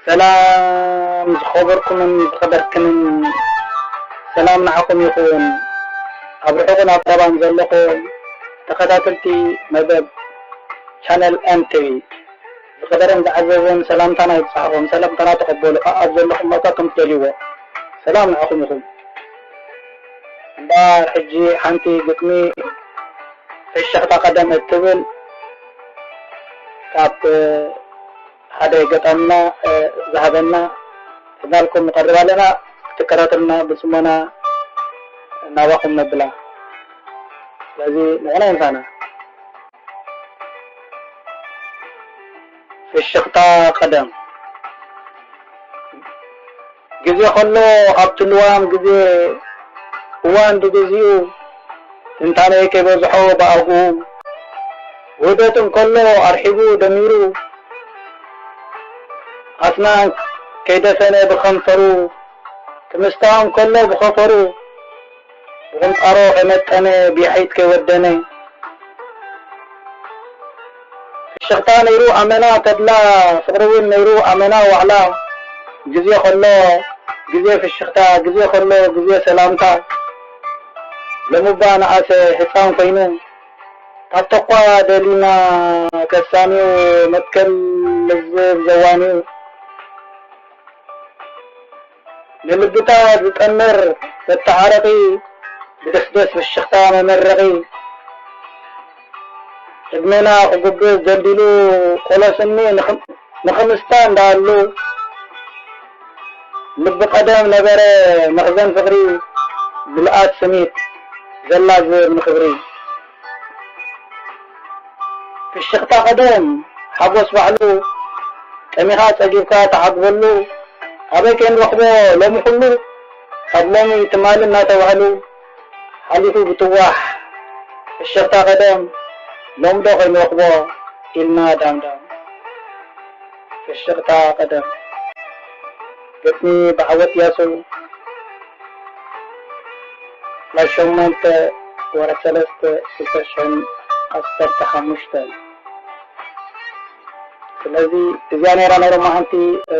ሰላም ዝኸበርኩምን ዝኸበርክንን፣ ሰላም ንዓኹም ይኹን። ኣብ ርሑቕን ኣብ ቀረባን ዘለኹም ተኸታተልቲ መደብ ቻነል ኤን ቲ ቪ፣ ዝኸበረን ዝዓዘዘን ሰላምታና ይብጻሕኹም። ሰላምታና ተቐበሉ፣ ኣብ ዘለኹም ቦታ ከም ትደልይዎ። ሰላም ንዓኹም ይኹን። እምበኣር ሕጂ ሓንቲ ግጥሚ ፍሽኽታ ቀደም እትብል ካብ ሓደ ገጣምና ዝሃበና ሒዝናልኩም ንቐርብ ኣለና። ክትከታተሉና ብጽሞና ናባኹም ነብላ። ስለዚ ንዑና ምሳና። ፍሽኽታ ቀደም። ግዜ ከሎ ኣብቲ ልዋም ግዜ፣ እዋን ብግዚኡ፣ ትንታነ ከይበዝሖ ብኣግኡ፣ ውህደት እንከሎ ኣርሒቡ ደሚሩ፣ ኣስናን ከይደፈነ ብኸንፈሩ፣ ክምስታ እንከሎ ብኸፈሩ፣ ብቑንጣሮ ከይመጠነ ብያሒት ከይወደነ፣ ፍሽኽታ ነይሩ ኣመና ተድላ፣ ፍቕሪ እውን ነይሩ ኣመና ዋዕላ። ግዜ ከሎ ግዜ ፍሽኽታ፣ ግዜ ከሎ ግዜ ሰላምታ። ሎሚ እባ ንኣሰ ህፃን ኮይኑ፣ ታብተኳ ደሊና ከሳንዩ፣ መትከል ልዝብ ዘዋንዩ። ንልብታ ዝጠምር መተዓረቒ፣ ብደስደስ ፍሽኽታ መመረቒ። ዕድመና ክጉብዝ ደልዲሉ፣ ቆሎ ስኒ ንኽም-፣ ንኽምስታ እንዳሃሉ። ልቢ ቀደም ነበረ መኽዘን ፍቕሪ፣ ምልኣት ስኒት ዘላዝብ ንኽብሪ። ፍሽኽታ ቀደም ሓጎስ ባዕሉ፣ ጠሚኻ ጸጊብካ ትዓግበሉ፣ ኣበይ ከይንረኽቦ ሎሚ ኩሉ፣ ካብ ሎሚ ትማሊ እናተባህሉ፣ ሓሊፉ ብትዋሕ ፍሽኽታ ቀደም፣ ሎሚ ዶ ከይንረኽቦ ኢልና ዳምዳም። ፍሽኽታ ቀደም። ግጥሚ ብዓወት ያሱ፣ ናይ ሸሞንተ ወርሒ ሰለስተ ክልተ ሽሕን ዓሰርተ ሓሙሽተን። ስለዚ እዚኣ ነይራ ናይ ሎማዓንቲ፣ እ፣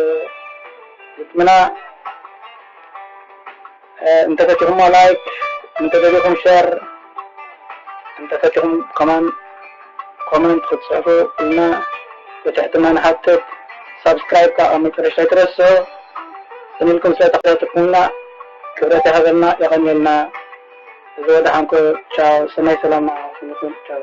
ግጥምና። እ፣ እንተፈቲኹሞ ላይክ፣ እንተደሊኹም ሸር፣ እንተፈቲኹም ከማን ኮመንት ክትጽሕፉ ኢልና ብትሕትና ንሓትት። ሳብስክራይብ ከዓ ኣብ መጨረሻ ኣይትረስዑ። ጽን ኢልኩም ስለ ተኸታተልኩምና ክብረት ይሃበልና፣ የቐንየልና። እዚ ወደሓንኩ፣ ቻው፣ ሰናይ ሰላም ንዓኹም ይኹን። ቻው።